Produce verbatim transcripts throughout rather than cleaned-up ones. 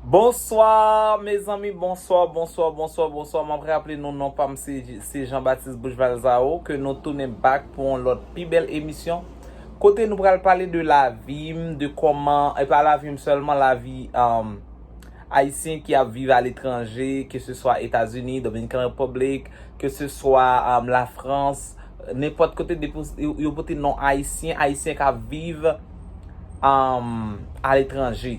Bonswa mezanmi, bonswa, bonswa, bonswa, bonswa. M ap raple nou, non pa m se, se Jean Baptiste Bouch Valzao, ke nou tounen back pou yon lòt pi bèl emisyon. Kote nou pral pale de lavi m, de kòman, e pa lavi m sèlman, lavi um, ayisyen ki ap viv aletranje, ke se swa Etazini, Dominican Republic, ke se swa um, Lafrans, nenpòt kote depi yo, yo pote non ayisyen, ayisyen k ap viv um, aletranje.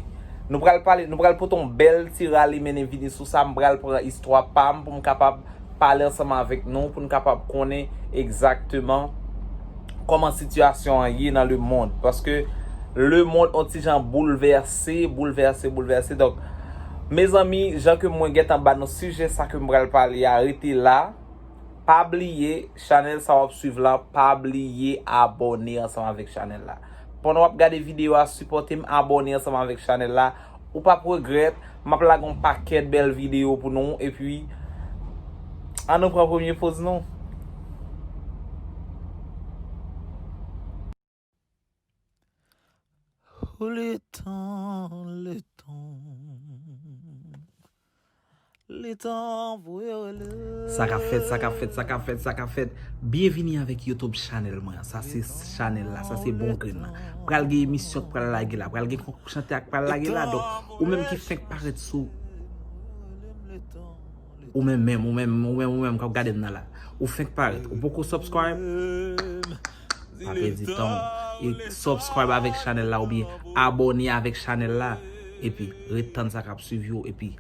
Nou pral pale, nou pral pote yon bèl ti rale mennen vini sou sa. M pral pran istwa pa m pou m kapab pale ansanm avèk nou, pou n kapab konnen egzakteman kòman sitiyasyon an ye nan lemond. Paske lemond on ti jan boulvèse, boulvèse, boulvèse. Donk, mezanmi, jan ke mwen gentan ba nou sijè sa ke m pral pale a, rete la. Pa bliye, chanèl sa w ap swiv la, pa bliye abòne ansanm avèk chanèl la. Pandan w ap gade videyo a, sipòte m, abòne ansanm avèk chanèl la. Ou p ap regrèt, m ap lage yon pakèt bèl videyo pou nou, epi ann nou pran premye poz nou. Letan, letan, letan pou yo rele. Sa k ap fèt, sa k ap fèt, sa k ap fèt, sa k ap fèt. Byenvini avèk YouTube chanèl mwen an. Sa se chanèl la, sa se bon grenn lan. Pral gen emisyon k pral lage la, pral gen konkou chante ak pral lage la. Donk, ou menm ki fenk parèt sou, ou menm menm, ou menm, ou menm, ou menm k ap gade m nan la. Ou fenk parèt, ou poko subscribe. Pa pèdi tan w e subscribe avèk chanèl la oubyen abòne avèk chanèl la. Epi ret tann sa k ap swiv yo epi.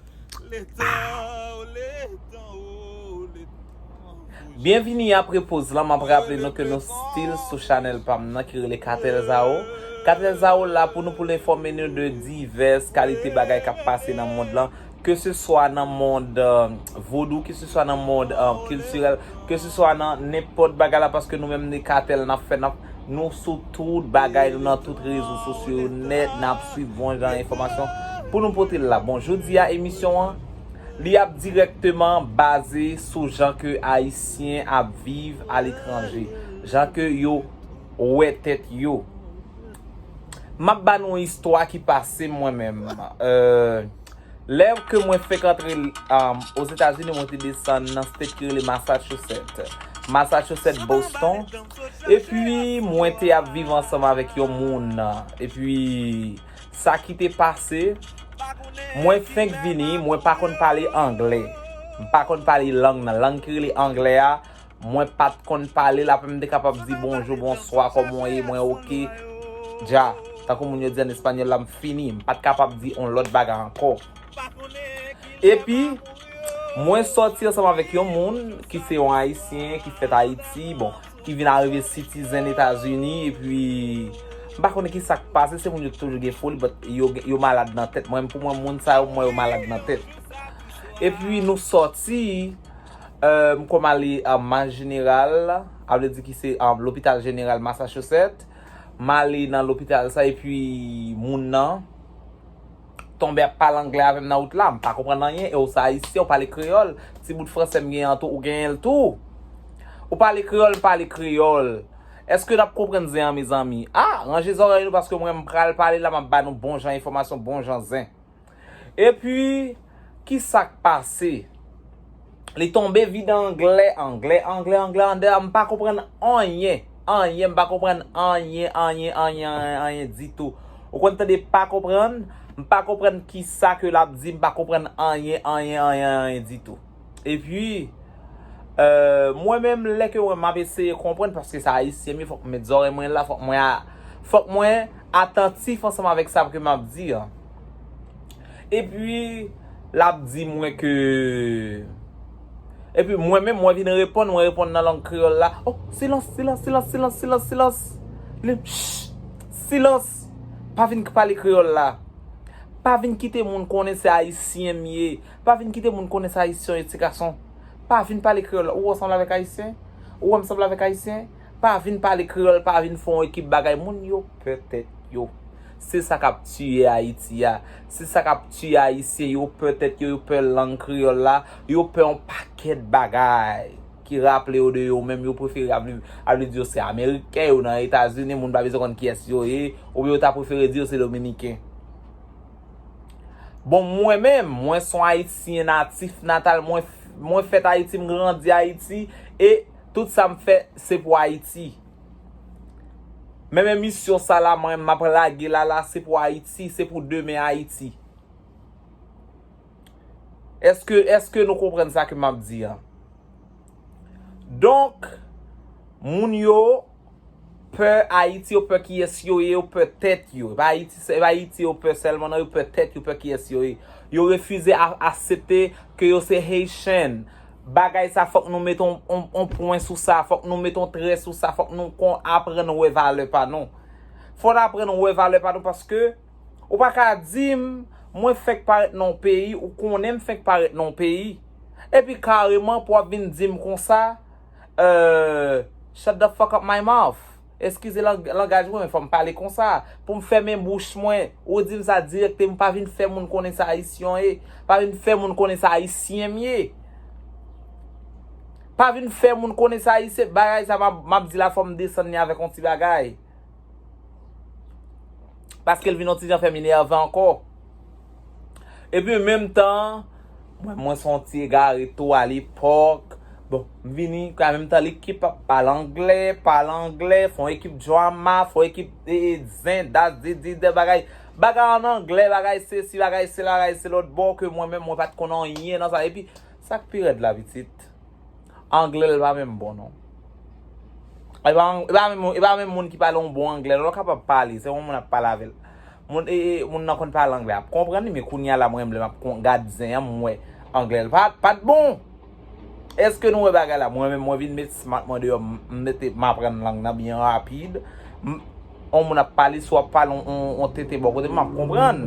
Byenvini apre poz lan, m ap raple nou ke nou still sou chanèl pa m nan ki rele Katèl Zao. Katèl Zao la pou nou, pou l enfòme nou de divès kalite bagay k ap pase nan mond lan. Ke se swa nan mond vodou, ke se swa nan mond kiltirèl, ke se swa nan nenpòt bagay la, paske nou menm de Katèl n ap fè, n ap, nou sou tout bagay, nou nan tout rezo sosyo yo nèt, n ap swiv bon jan enfòmasyon pou nou pote l la. Bon, jodi a emisyon an, li ap dirèkteman baze sou jan ke ayisyen ap viv aletranje, jan ke yo wè tèt yo. M ap ba nou yon istwa ki pase mwen menm. Euh, lè ke mwen fenk antre um, Ozetazini, mwen te desann nan state ki rele Massachusetts. Massachusetts, Boston. Epi, mwen te ap viv ansanm avèk yon moun. Epi, sa ki te pase, mwen fenk vini, mwen pa konn pale anglè. M pa konn pale lang nan. Lang ki rele anglè a, mwen pa t konn pale l, apre m te kapab di bonjou, bonswa, kòman w ye, mwen oke. Dja, tankou moun yo di an espanyòl la, m fini. M pa t kapab di yon lòt bagay ankò. Epi, mwen sòti ansanm avèk yon moun ki se yon ayisyen, ki fèt Ayiti, bon, ki vin arive citizen Etazini, epi m pa konnen ki sa k pase, se moun yo toujou gen foli, but yo, yo malad nan tèt. Mwen, pou mwen, moun sa yo, mwen yo malad nan tèt. Epi nou sòti, euh, m kòm ale an Mass General, a vle di ki se um, lopital jeneral Massachusetts. M ale nan lopital sa, epi moun nan tonbe ap pale anglè avè m nan wout la. M pa konprann anyen. E w se ayisyen, w pale kreyòl. Ti bout fransè m genyen an tou, ou genyen l tou. Ou pale kreyòl, m pale kreyòl. Èske n ap konprann zen an, mezanmi? A, ranje zòrèy nou, paske mwen, m pral pale la, m ap ba nou bon jan enfòmasyon, bon jan zen. Epi, ki sa k pase? Li tonbe vide anglè, anglè, anglè, anglè, anglè, m pa konprann anyen, anyen, m pa konprann anyen, anyen, anyen, anyen, anyen ditou. Ou konn tande pa konprann? M pa konprann ki sa ke l ap di, m pa konprann anyen, anyen, anyen, anyen ditou. Epi, euh, mwen menm, lè ke mwen m ap eseye konprann, paske se ayisyen m ye, fòk m met zòrèy mwen la, fòk mwen, a, fòk mwen atantif ansanm avèk sa ke m ap di an. Epi, l ap di mwen ke, epi mwen menm, mwen vin reponn, mwen reponn nan lang kreyòl la. Oh, silans, silans, silans, silans, silans, silans. Li, shh, silans. Pa vin pale kreyòl la. Pa vin kite moun konnen se ayisyen m ye. Pa vin kite moun konnen se ayisyen w ye, ti gason. Pa vin pale kreyòl la. Ou wè w sanble avèk ayisyen? Ou wè m sanble avèk ayisyen? Pa vin pale kreyòl, pa vin fè yon ekip bagay. Moun yo pè tèt yo. Se sa k ap tiye Ayiti a. Se sa k ap tiye ayisyen yo, pè tèt yo, yo pè lang kreyòl la, yo pè yon pakèt bagay. Ki raple yo de yo menm, yo prefere ap vin, ap vin di yo se ameriken, yo nan Etazini, moun pa bezwen konn kiyès yo ye, oubyen yo ta prefere di yo se dominiken. Bon, mwen menm, mwen se yon Ayisyen natif natal, mwen, mwen fèt Ayiti, m grandi Ayiti, e tout sa m fè, se pou Ayiti. Menm emisyon sa la, mwen, m ap lage la, la, se pou Ayiti, se pou demen Ayiti. Èske, èske nou konprann sa ke m ap di an? Donk, moun yo pè Ayiti, yo pè kiyès yo ye, yo pè tèt yo. E pa Ayiti, se pa Ayiti yo pè sèlman, non, yo pè tèt yo, pè kiyès yo ye. Yo refize a, aksepte ke yo se Haitian. Bagay sa, fòk nou met on, on, on pwen sou sa, fòk nou met on trè sou sa, fòk nou kon aprann wè valè pa nou. Fò n aprann wè valè pa nou paske ou pa ka di m, mwen fenk parèt nan yon peyi, ou konnen m fenk parèt nan yon peyi. Epi kareman pou w ap vin di m konsa, euh, shut the fuck up my mouth. Eskize lang-, langaj mwen, men fò m pale konsa. Pou m fèmen bouch mwen, ou di m sa dirèkteman, pa vin fè moun konnen sa Ayisyen ye. Pa vin fè moun konnen sa Ayisyen m ye. Pa vin fè moun konnen sa Ayisyen. Bagay sa m ap, m ap di la, fò m desann li avèk yon ti bagay. Paske l vin yon ti jan fè m enève ankò. Epi menm tan, mwen, mwen se yon ti egare tou alepòk. Bon, m vini, an menm tan, li ki pa pale anglè, pale anglè, fè yon ekip drama, fè yon ekip, e, e, zen, dat, di, di, de bagay. Bagay an anglè, bagay sesi, bagay sela, bagay se lòt bò, ke mwen menm, mwen pa t konn anyen nan sa. Epi, sa k pi rèd la, pitit, anglè l pa menm bon, non. E pa, e pa menm, e pa menm moun ki pale yon bon anglè, non, l kapab pale, se yon moun ap pale avè l. Moun, e, e, moun nan konn pale anglè, ap konprann li, men kounye a la, mwen menm, lè m ap kon-, gad zen an, m wè anglè l pa, pa t bon. Èske nou wè bagay la? Mwen menm, mwen vin met smartman deyò, m, m mete, m aprann lang nan byen rapid. M, yon moun ap pale, si w ap pale, on, on, on tete bò kote m, m ap konprann.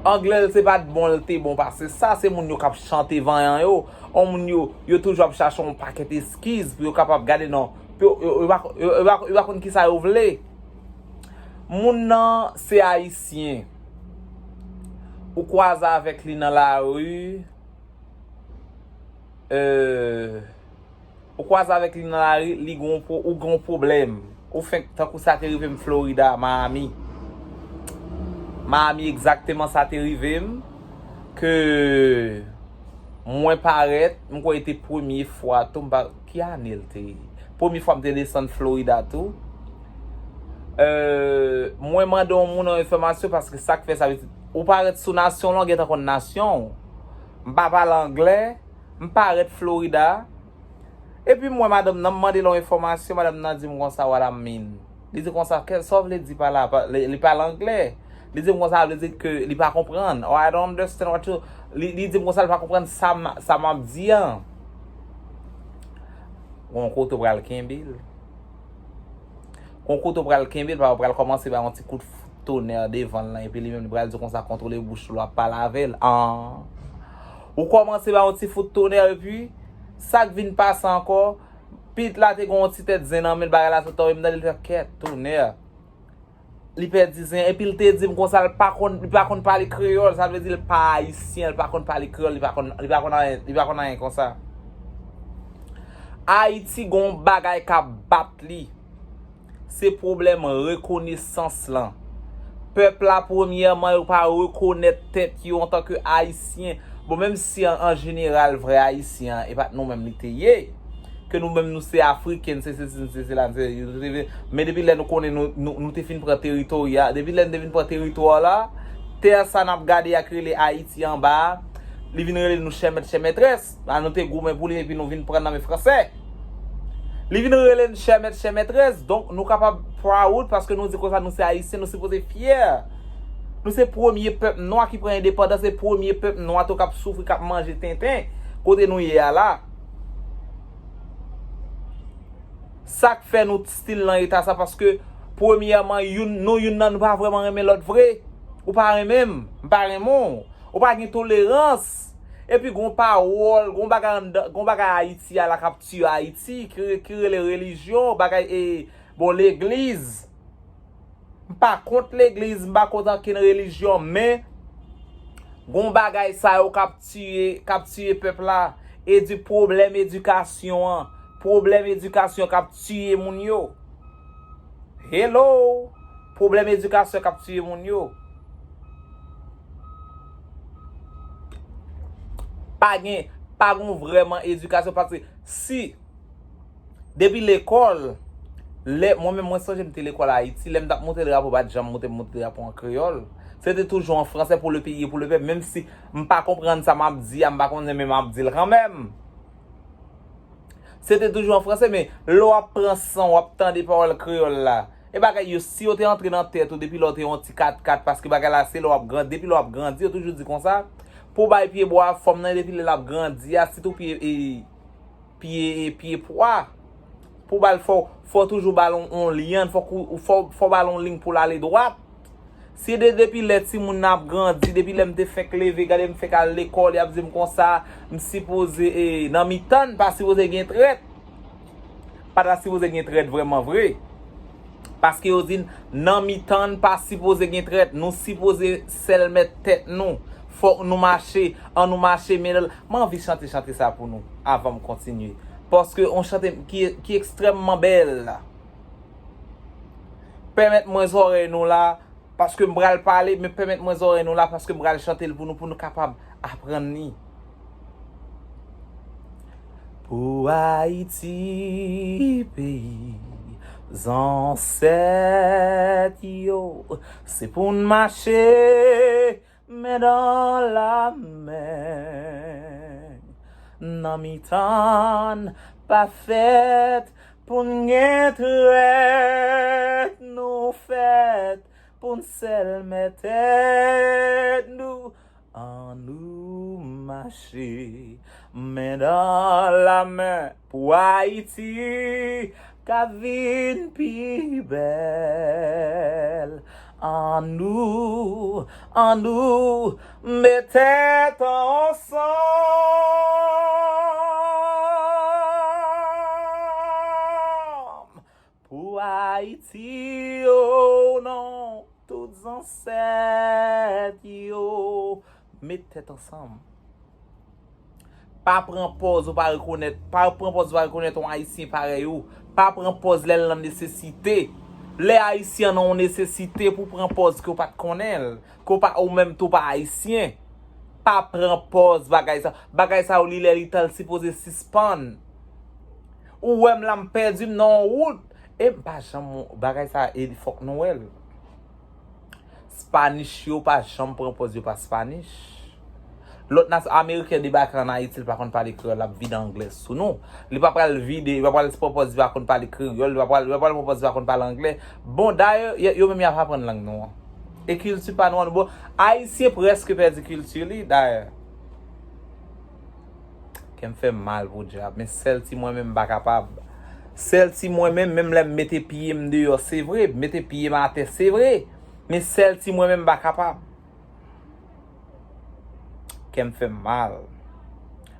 Anglè l, se pa t bon, l te bon pase sa, se moun yo k ap chante vanyan yo. On moun yo, yo toujou ap chache yon pakèt eskiz pou yo kapab gade non. Pou yo, yo, yo pa, yo, yo pa, yo pa konn ki sa yo vle. Moun nan se Ayisyen. Ou kwaze avèk li nan lari. Euh, ou kwaze avèk li nan lari, li gon pro-, ou gon pwoblèm. Ou fenk, tankou sa te rive m Florida, Miami. Miami, egzakteman sa te rive m, ke mwen parèt, m kwè te premye fwa tou, m pa, ki ane l te ye? Premye fwa m te desann Florida tou. Euh, mwen mande yon moun yon enfòmasyon paske sa k fè sa, pitit, ou parèt sou nasyon lan, w gentan konn nasyon w. M pa pale anglè, m parèt Florida. Epi m wè madanm nan, m mande l yon enfòmasyon, madanm nan di m konsa, "What I mean." Li di konsa, "Kè, sa w vle di pa la?" Pa, li, li pale anglè. Li di m konsa, vle di ke li pa konprann. "Oh, I don't understand what you," li, li di m konsa, li pa konprann sa m, sa m ap di an. Gon kote w pral kenbe l. Gon kote w pral kenbe l, pa w pral kòmanse bay yon ti kout tonè devan l lan, epi li menm li pral di konsa kontwole bouch li, w ap pale avè l. An. Ou kòmanse bay yon ti fout tonè, epi sa k vin pase ankò, pit la te gen yon ti tèt zen nan men l, bagay la sot tonbe, m tande l fè kèt tonè. Li pèdi zen, epi l te di m konsa, l pa konn, li pa konn pale kreyòl, sa vle di l pa ayisyen, l pa konn pale kreyòl, li pa konn, li pa konn anyen, li pa konn anyen konsa. Ayiti gon bagay k ap bat li. Se pwoblèm rekonesans lan. Pèp la, premyèman, yo pa rekonèt tèt yo antanke Ayisyen. Bon, menm si an, an jeneral, vrè Ayisyen an, e pa t nou menm li te ye. Ke nou menm, nou se Afriken, se sesi, se sela, se, men depi lè nou konnen nou, nou, nou te fin pran teritòri a, depi lè nou te fin pran teritwa la, tè sa n ap gade a k rele Ayiti anba a, li vin rele nou chè mèt, chè mètrès. La nou te goumen pou li, epi nou vin pran nan men fransè. Li vin rele n chè mèt, chè mètrès. Donk, nou kapab proud paske nou di konsa nou se Ayisyen, nou sipoze fyè. Nou se premye pèp nwa ki pran endepandans, se premye pèp nwa tou k ap soufri, k ap manje tenten. Kote nou ye a la. Sa k fè nou still nan eta sa, paske, premyèman, youn, nou youn nan nou pa vrèman renmen lòt vre. Ou pa renmen m, m pa renmen w. Ou pa gen tolerans. Epi gon pawòl, gon bagay anndan, gon bagay Ayiti a la k ap tiye Ayiti, ki, ki rele relijyon, bagay, e, bon, legliz. M pa kont legliz, m pa kont ankenn relijyon, men gon bagay sa yo k ap tiye, k ap tiye pèp la. Edi-, pwoblèm edikasyon an. Pwoblèm edikasyon k ap tiye moun yo. Hello! Pwoblèm edikasyon k ap tiye moun yo. pa gen, pa gen vrèman edikasyon, paske si, depi lekòl, lè, mwen menm, mwen sonje m te lekòl Ayiti, lè m t ap moute drapo, pa t janm moute, m moute drapo an kreyòl. Se te toujou an fransè, pour le pays et pour le peuple, menm si m pa konprann sa m ap di a, m pa konnen, men m ap di l kanmenm. Se te toujou an fransè, men lè w ap pran san, w ap tande pawòl kreyòl la. E bagay yo, si yo te antre nan tèt ou depi lè w te yon ti katkat, paske bagay la se lè w ap grandi, depi lè w ap grandi, yo toujou di konsa, pou w bay pye bwa a fòm nan, depi lè l ap grandi a, sitou pye, e, pye, e, pye pwa. Pou w ba l, fò, fò w toujou ba l on, on lyann, fò, fò, fò w ba l on liy pou l ale dwat. Se de, depi lè timoun nan ap grandi, depi lè m te fenk leve, gade m fenk al lekòl, y ap di m konsa, m sipoze, e, nan mitan n, pa sipoze gen trèt. Pa ta sipoze gen trèt vrèman vre. Paske yo di n, nan mitan n, pa sipoze gen trèt, nou sipoze sèl mèt tèt nou. Fòk nou mache, ann nou mache, men m anvi chante chante sa pou nou, avan m kontinye. Paske yon chante ki, ki ekstrèmman bèl. Pèmèt mwen zòrèy nou la, paske m pral pale, men pèmèt mwen zòrèy nou la, paske m pral chante l pou nou, pou nou kapab aprann li. Pou Ayiti, peyi zansèt yo, se pou n mache men dan la men. Nan mitan n pa fèt pou n gen trèt, nou fèt pou n sèl mèt tèt nou. Ann nou mache men dan la men pou Ayiti ka vin pi bèl. Ann nou, ann nou met tèt ansanm pou Ayiti, o non, tout zansèt yo. Met tèt ansanm. Pa pran pòz ou pa rekonèt, pa pran pòz ou pa rekonèt yon Ayisyen parèy ou. Pa pran pòz lè l nan nesesite. Lè Ayisyen nan yon nesesite pou pran pòz ke w pa t konnen l, ke w pa, ou menm tou pa Ayisyen. Pa pran pòz bagay sa. Bagay sa yo, li lè li tan, l sipoze sispann. Ou wè m la, m pèdi m nan yon wout. E m pa janm, bagay sa, e fòk nou wè l. Spanish yo pa janm pran pòz yo pa Spanish. Lòt nas-, Ameriken debake ann Ayiti, li pa konn pale kreyòl, l ap vide anglè sou nou. Li pa pral vide, li pa pral pran pòz li pa konn pale kreyòl, li pa pral, li pa pral pran pòz li pa konn pale anglè. Bon, dayè, y-, yo menm y ap aprann lang nou an. E kilti pa nou an, bon, Ayisyen prèske pèdi kilti li, dayè. Kè m fè m mal pou dyab, men sèl ti mwen menm m pa kapab. Sèl ti mwen menm, menm lè m mete pye m deyò, se vre, m mete pye m atè, se vre. Men sèl ti mwen menm m pa kapab. Kè m fè m mal.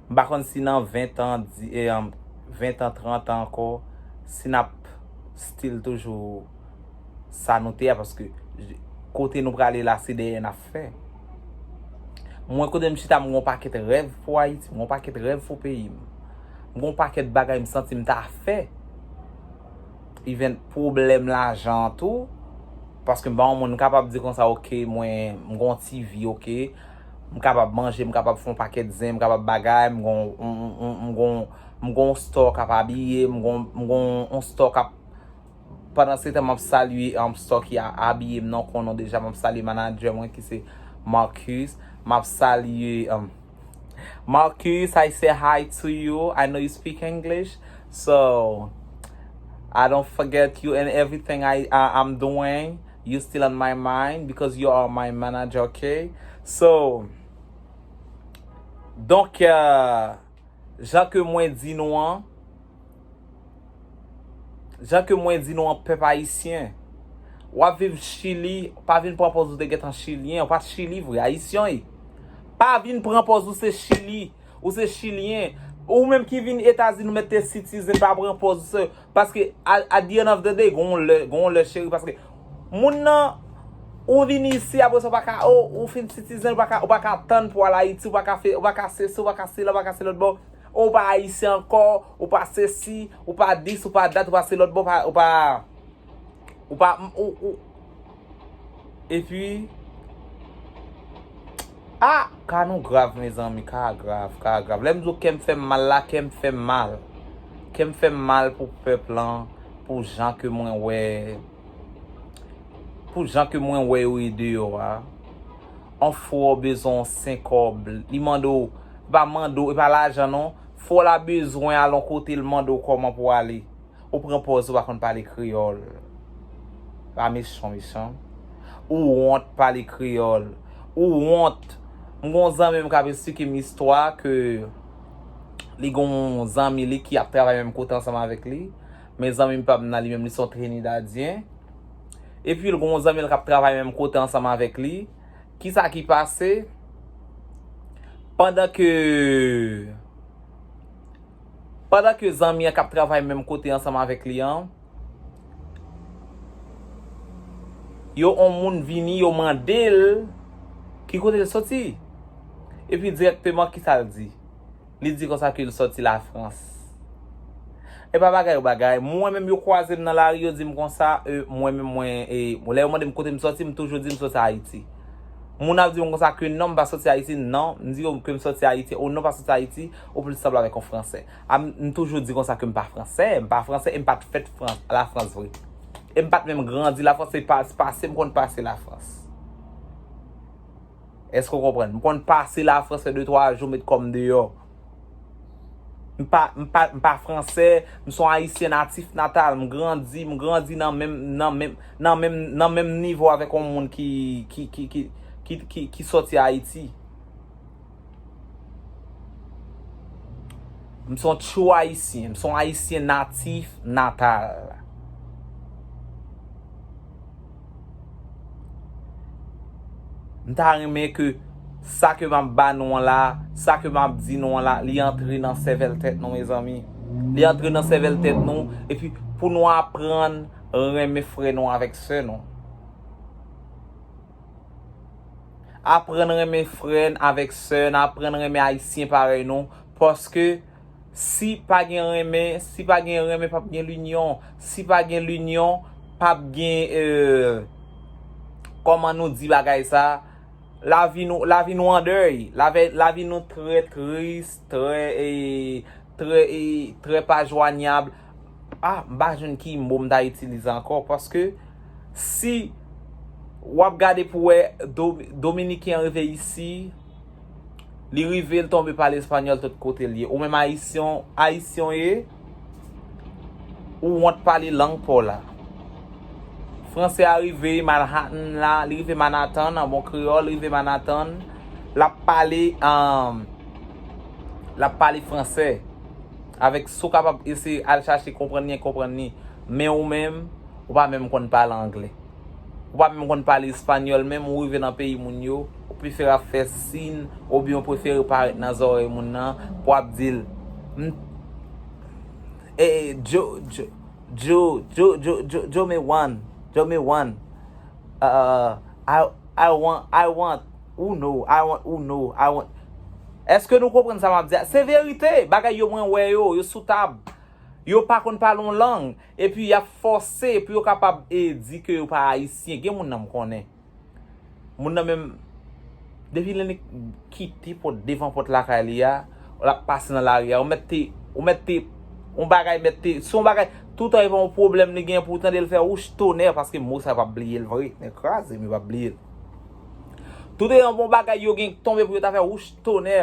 M pa konn si nan ven tan, di, e, an, ven tan, trant an ankò, si n ap still toujou sa nou te a, paske kote nou prale la, se dèyè n ap fè. Mwen, kote m chita, m gon pakèt rèv pou Ayiti, m gon pakèt rèv pou peyi m. M gon pakèt bagay m santi m ta fè. Even pwoblèm lajan an tou, paske m pa yon moun m kapab di konsa, oke, mwen, m gon ti vi, oke. M kapab manje, m kapab fè yon pakèt zen, m kapab bagay, m gon, m, m, m, m gon, m gon store k ap abiye, m gon, m gon yon store k ap, pandan se tan m ap salye, um, store ki a, abiye m nan, konnen deja, m ap salye manager mwen ki se Marcus, m ap salye, um, Marcus, I say hi to you. I know you speak English, so I don't forget you and everything I, I, I'm doing. You still on my mind because you are my manager, okay? So, donk, euh, jan ke mwen di nou an, jan ke mwen di nou an, pèp ayisyen, w ap viv Chili, pa vin pran pòz ou te gentan chilyen, ou pa t Chili vre, ayisyen w ye. Pa vin pran pòz ou se Chili, ou se chilyen. Ou menm ki vin Etazini, ou mèt te citizen, pa pran pòz ou se, paske at, at the end of the day, gon lè, gon lè cheri, paske moun nan, ou vin isi, apre sa, ou pa ka, oh, ou fin citizen, ou pa ka, ou pa ka tann pou al Ayiti, ou pa ka fè, ou pa ka se sa, ou pa ka se la, ou pa ka se lòt bò. Ou pa ayisyen ankò, ou pa sesi, ou pa dis, ou pa dat, ou pa se lòt bò, ou pa, ou pa, ou pa, ou, ou. Epi, Ah, ka nou grav, mezanmi, ka grav, ka grav. Lè m di w kè m fè m mal la, kè m fè m mal. Kè m fè m mal pou pèp lan, pou jan ke mwen wè, pou jan ke mwen wè yo ye deyò a. On frè w bezwen yon sen kòb, li mande w, li pa mande w, e pa lajan non. Frè w la bezwen al yon kote, li mande w kòman pou w ale. Ou pran pòz ou pa konn pale kreyòl. Pa mechan, mechan. Ou wont pale kreyòl. Ou wont. M gon zanmi m k ap esplike m istwa ke li gon zanmi li ki ap travay menm kote ansanm avèk li. Men zanmi m pa m nan, li menm li se yon Trinidadyen. Epi l gon zanmi l k ap travay menm kote ansanm avèk li. Kisa ki pase? Pandan ke Pandan ke zanmi an k ap travay menm kote ansanm avèk li an, yo, on moun vini, yo mande l ki kote l soti. Epi dirèkteman, kisa l di? Li di konsa ke l soti Lafrans. E pa bagay ou bagay. Mwen menm, yo kwaze m nan lari, yo di m konsa, e, mwen menm, mwen, e, lè yo mande m kote m soti, m toujou di m soti Ayiti. Moun ap di m konsa ke non, m pa soti Ayiti, non. M di yo ke m soti Ayiti, o non, pa soti Ayiti, ou plis sanble avèk yon Fransè. A, m, m toujou di konsa ke m pa Fransè, m pa Fransè, e m pa t fèt Frans, Lafrans vre. E m pa t menm grandi Lafrans, se pa, se pase m konn pase Lafrans. Èske w konprann? M konn pase Lafrans, fè de twa jou, met kò m deyò. M pa, m pa, m pa Fransè, m se yon Ayisyen natif natal, m grandi, m grandi nan menm, nan menm, nan menm, nan menm nivo avèk yon moun ki, ki, ki, ki, ki, ki, ki sòti Ayiti. M se yon true Ayisyen, m se yon Ayisyen natif natal. M ta renmen ke sa ke m ap ba nou an la, sa ke m ap di nou an la, li antre nan sèvèl tèt nou, mezanmi. Li antre nan sèvèl tèt nou, epi pou nou aprann renmen frè nou avèk sè nou. Aprann renmen frè n avèk sè n, aprann renmen Ayisyen parèy nou, paske si pa gen renmen, si pa gen renmen, p ap gen linyon. Si pa gen linyon, p ap gen, e, kòman nou di bagay sa, lavi nou, lavi nou an dèy. Lavi, lavi nou trè tris, trè, e, trè, e, trè pa jwanyab. Ah, m pa jwenn ki mo m ta itilize ankò, paske si w ap gade pou wè Do-, Dominiken an rive isi, li rive, l tonbe pale espanyòl tout kote l ye. Ou menm Ayisyen, Ayisyen w ye, ou wont pale lang pa w la. Fransè a rive Manhattan la, li rive Manhattan, an bon kreyòl, li rive Manhattan, l ap pale, um, l ap pale fransè. Avèk si w kapab eseye al chache konprann li, konprann li. Men ou menm, ou pa menm konn pale anglè. Ou pa menm konn pale espanyòl, menm ou rive nan peyi moun yo, ou prefere ap fè siy, oubyen ou prefere parèt nan zòrèy moun nan, pou ap di l, m, eh, Joe, Joe, Joe, Joe, Joe, Joe, Joe me one, Joe me one. Uh, I, I want, I want, uno, I want, uno, I want. Èske nou konprann sa m ap di a? Se verite, bagay yo mwen wè yo, yo sou tab. Yo pa konn pale yon lang, epi y ap fòse pou yo kapab, e, di ke yo pa Ayisyen. Gen moun nan m konnen. Moun nan menm, depi lè nèg kite pòt, devan pòt lakay li a, l ap pase nan lari a, ou mèt te, ou mèt te, yon bagay mèt te, se yon bagay, toutan e pa yon pwoblèm li gen pou w tande l fè wouch tonè, paske mo sa yo p ap bliye l vre. Nèg kraze m, yo p ap bliye l. Toutan e yon bon bagay yo gen tonbe pou yo ta fè wouch tonè.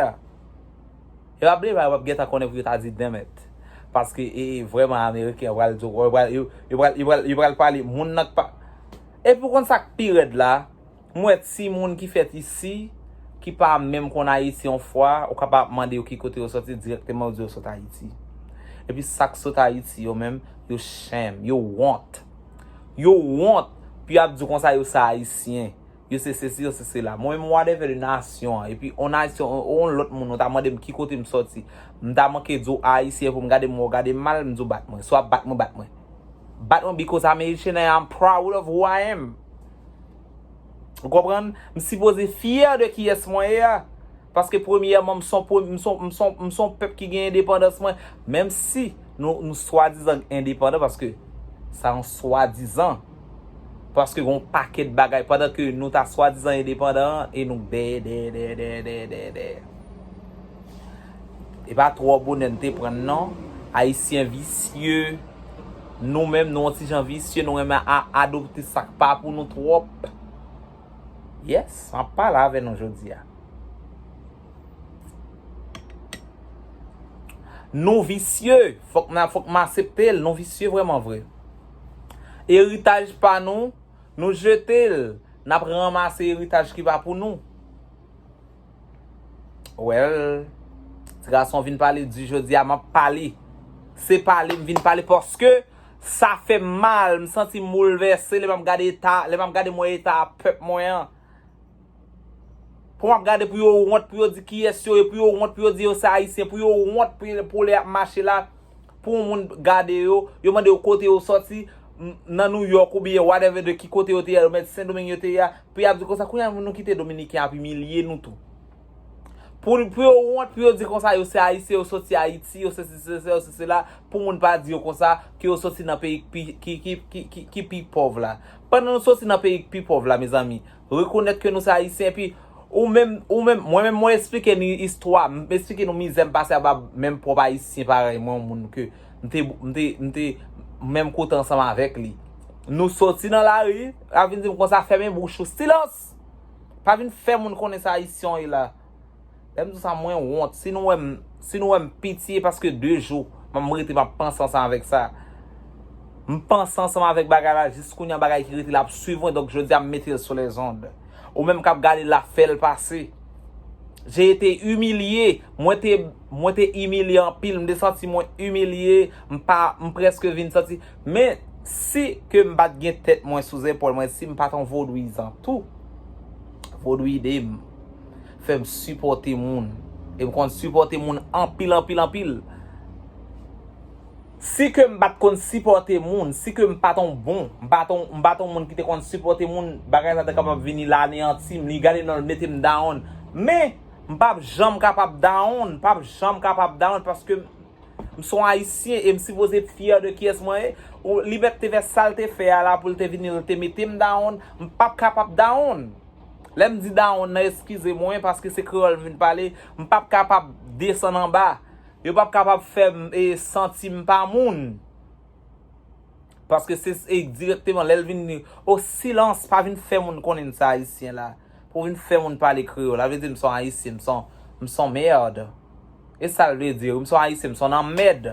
Yo ap bliye, yo p ap gentan konnen pou yo ta di damn it. Paske, e, e, vrèman, Ameriken yo pral di, yo pral, yo, yo pral, yo pral, yo pral pale, moun nan k pa. Epi w konn sa k pi rèd la, m wè timoun ki fèt isi, ki pa menm konn Ayiti yon fwa, ou kapab mande yo ki kote yo sòti, dirèkteman yo di yo sot Ayiti. Epi sa k sot Ayiti yo menm, yo shame, yo wont. Yo wont, pou y ap di w konsa yo se Ayisyen. Yo se sesi, yo se sela. Mwen menm, whatever de nasyon an, epi on Ayisyen, on, on lòt moun, ou ta mande m ki kote m sòti, m ta manke di w Ayisyen pou m gade m wè w gade m mal, m di w bat mwen. Si w ap bat mwen, bat mwen. Bat mwen because I'm Haitian and I'm proud of who I am. Ou konprann? M sipoze fyè de kiyès mwen ye a. Paske premyèman, m se yon pre-, m se yon, m se yon, m se yon pèp ki gen endepandans mwen. Menm si nou, nou swadizan endepandan, paske sa yon swadizan. Paske gen yon pakèt bagay, pandan ke nou ta swadizan endepandan e nou dèyè, dèyè, dèyè, dèyè, dèyè, dèyè, dèyè. E pa twò bonè n te pran, non. Ayisyen visye. Nou menm, nou yon ti jan visye, nou renmen a- adopte sa k pa pou nou twòp. Yes, m ap pale avè nou jodi a. Nou visye, fòk n a- fòk m aksepte l, nou visye vrèman vre. Eritaj pa nou, nou jete l, n ap ranmase eritaj ki pa pou nou. Well, ti gason vin pale di jodi a, m ap pale. Se pale m vin pale paske sa fè m mal, m santi m boulvèse lè m ap gade eta, lè m ap gade mwen eta pèp mwen an. Pou m ap gade pou yo wont, pou yo di kiyès yo ye, pou yo wont, pou yo di yo se Ayisyen, pou yo wont, pou, pou lè y ap mache la, pou yon moun gade yo, yo mande yo kote yo sòti, m- nan New York oubyen whatever de ki kote yo te ye, yo mèt Sendomeng yo te ye a, pou y ap di konsa, kounye a nou kite Dominiken ap imilye nou tou. Pou, pou yo wont, pou yo di konsa, yo se Ayisyen, yo soti Ayiti, yo se, se, se, se, yo se, se la, pou moun pa di yo konsa, ke yo soti nan peyi ki, ki, ki, ki, ki, ki pi pòv la. Pandan nou soti nan peyi ki pi pòv la, mezanmi, rekonèt ke nou se Ayisyen, epi ou menm, ou menm, mwen menm, mwen eksplike nou istwa, m eksplike nou mizè m pase anba menm pwòp Ayisyen parèy mwen, yon moun ke m te, m te, m te menm kote ansanm avèk li. Nou soti nan lari, a vin di m konsa, fèmen bouch ou, silans! Pa vin fè moun konnen se Ayisyen w ye la. Lè m di w sa, mwen wont. Si nou wè m, si nou wè m piti, e paske de jou m ap rete, m ap panse ansanm avèk sa. M panse ansanm avèk bagay la, jis kounye a bagay ki rete la ap swiv mwen, donk jodi a m mete l sou lèzond. Ou menm k ap gade l la, fè l pase. J'ai été humilié. Mwen te, mwen te imilye anpil, m te santi mwen imilye, m pa, m prèske vin santi. Men, si ke m pa t gen tèt mwen sou zepòl mwen, si m pa t yon vodouyizan tou, vodouide m, fè m sipòte moun. E m konn sipòte moun anpil, anpil, anpil. Si ke m pa t konn sipòte moun, si ke m pa t yon bon, m pa t yon, m pa t yon moun ki te konn sipòte moun, bagay sa te kapab vini l aneyanti m, li gade non l mete m down. Men, m p ap janm kapab down, m p ap janm kapab down paske m se yon Ayisyen e m sipoze fyè de kiyès mwen ye. Ou, Libète te fè sa l te fè a la pou l te vini, l te mete m down, m p ap kapab down. Lè m di down nan, eskize mwen, paske se kreyòl m vin pale, m p ap kapab desann anba. Yo p ap kapab fè m e, santi m pa moun. Paske se e, dirèkteman, lè l vin di, o silans, pa vin fè moun konnen m se Ayisyen la. Pou vin fè moun pale kreyòl. Sa vle di m se yon Ayisyen, m se yon, m se yon mèd. E sa l vle di, wi, m se yon Ayisyen, m se yon lanmèd.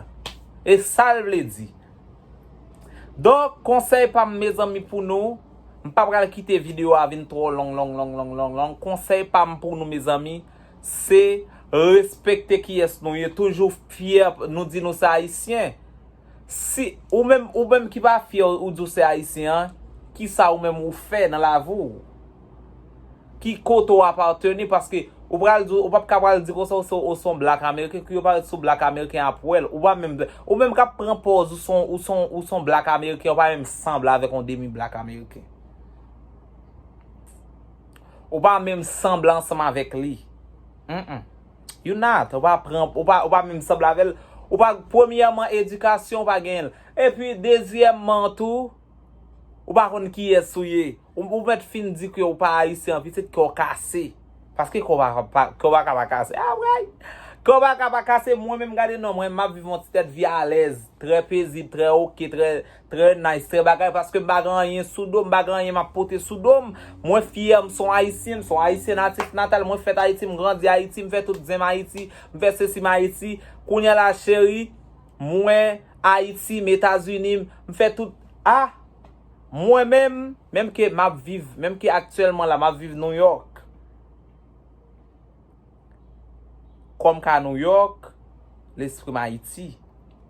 E sa l vle di. Donk, konsèy pa m, mezanmi, pou nou, m pa pral kite videyo a vin twò long, long, long, long, long, long. Konsèy pa m pou nou, mezanmi, se respekte kiyès nou ye. Toujou fyè, nou di nou se Ayisyen. Si ou menm, ou menm ki pa fyè, ou di w se Ayisyen an, kisa ou menm ou fè nan lavi w? Ki kote w apateni? Paske ou pral di, ou p ap ka pral di konsa ou se, ou se yon black American, ke yo parèt sou black American ap wè l. Ou pa menm, ou menm k ap pran pòz ou se yon, ou se yon, ou se yon black American, ou pa menm sanble avèk yon demi black American. Ou pa menm sanble ansanm avèk li. Mm-mm. You not. Ou pa pran, ou pa, ou pa menm sanble avè l. Ou pa, premyèman, edikasyon ou pa genyen l. Epi, dezyèmman tou, ou pa konn kiyès ou ye. Ou, ou mèt fin di ke ou pa Ayisyen, pitit kè w kase. Paske kè w pa, pa, kè w pa ka pa kase. Ah, vre! Kè w pa ka pa kase, mwen menm gade non, mwen m ap viv yon ti tèt vi alèz, trè pezib, trè oke, trè, trè nice, trè bagay, paske m pa gen anyen sou do m, m pa gen anyen m ap pote sou do m. Mwen fyè, m se yon Ayisyen, m se yon Ayisyen natif natal, mwen fèt Ayiti, m grandi Ayiti, m fè tout zen m Ayiti, m fè sesi m Ayiti. Kounye a la, cheri, mwen Ayiti, m Etazini, m fè tout, ah, mwen menm, menm ke m ap viv, menm ke aktyèlman la, m ap viv New York. Kò m ka New York, lespri m Ayiti.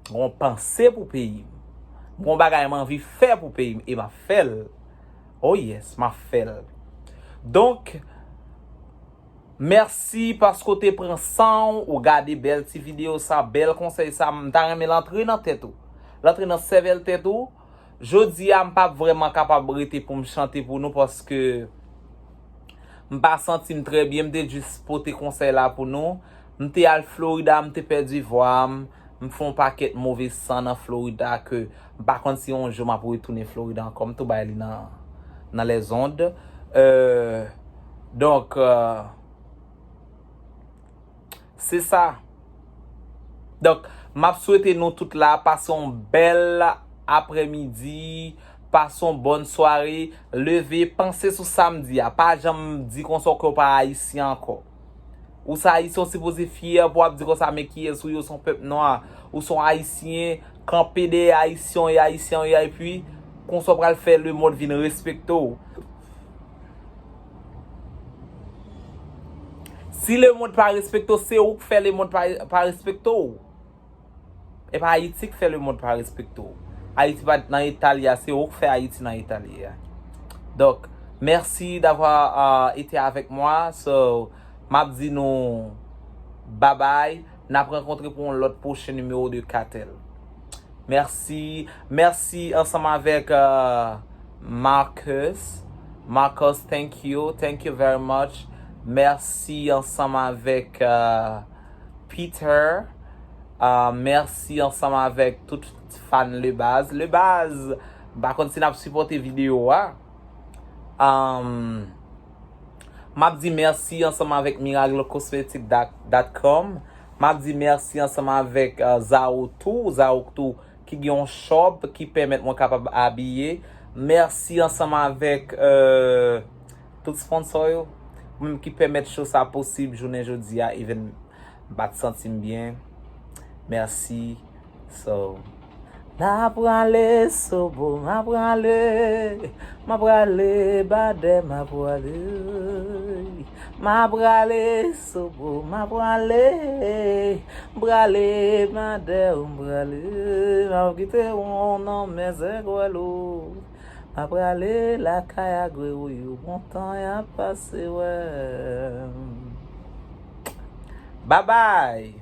Gon panse pou peyi m. Gon bagay m anvi fè pou peyi m e m ap fè l. Oh yes, m ap fè l. Donk, mèsi paske w te pran san w, ou gade bèl ti videyo sa, bèl konsèy sa. M ta renmen l antre nan tèt ou. L antre nan sèvèl tèt ou. Jodi a, m pa vrèman kapab rete pou m chante pou nou paske m pa santi m trè byen. M te jis pote konsèy la pou nou. M te al Florida, m te pèdi vwa m. M fè yon pakèt move san nan Florida ke m pa konn si yon jou m ap retounen Florida ankò. M tou bay li nan, nan lèzond. Euh, donk, euh, se sa. Donk, m ap swete nou tout la pase yon bèl aprèmidi, pase yon bòn sware, leve, panse sou sa m di a. Pa janm di konsa ke w pa ayisyen ankò. Ou se ayisyen, ou sipoze fyè pou w ap di konsa, men kiyès ou ye, ou se yon pèp nwa, ou se yon ayisyen, kanpe dèyè ayisyen, e ayisyen, e epi konsa w pral fè lemonn vin respekte w. Si lemonn pa respekte w, se ou k fè lemonn pa, pa respekte w. E pa Ayiti k fè lemonn pa respekte w. Ayiti pa nan eta li a, se ou k fè Ayiti nan eta li a. Donk, merci d'avoir euh, été avec moi. So, m ap di nou babay. N ap rankontre pou yon lòt pwochen nimewo de Katèl. Mèsi. Mèsi ansanm avèk euh, Marcus. Marcus, thank you. Thank you very much. Mèsi ansanm avèk euh, Peter. Euh, mèsi ansanm avèk tout fan Lebaz. Lebaz, m pa konn si n ap sipòte videyo a. Um, m ap di mèsi ansanm avèk miracle cosmetic dot com. M ap di mèsi ansanm avèk uh, Zao tou, Zao tou ki gen yon shop ki pèmèt mwen kapab abiye. Mèsi ansanm avèk uh, tout sponsor yo, menm ki pèmèt show sa posib jounen jodi a, even m pa t santi m byen. Mèsi. So, n a prale Sobo, m a prale, m a prale Badè, m a prale. M a prale Sobo, m a prale, m prale Badè, m prale. M ap kite w nan men zègwèl ou. M a prale lakay Agwe ou yo, bon tan y ap pase wè. Babay!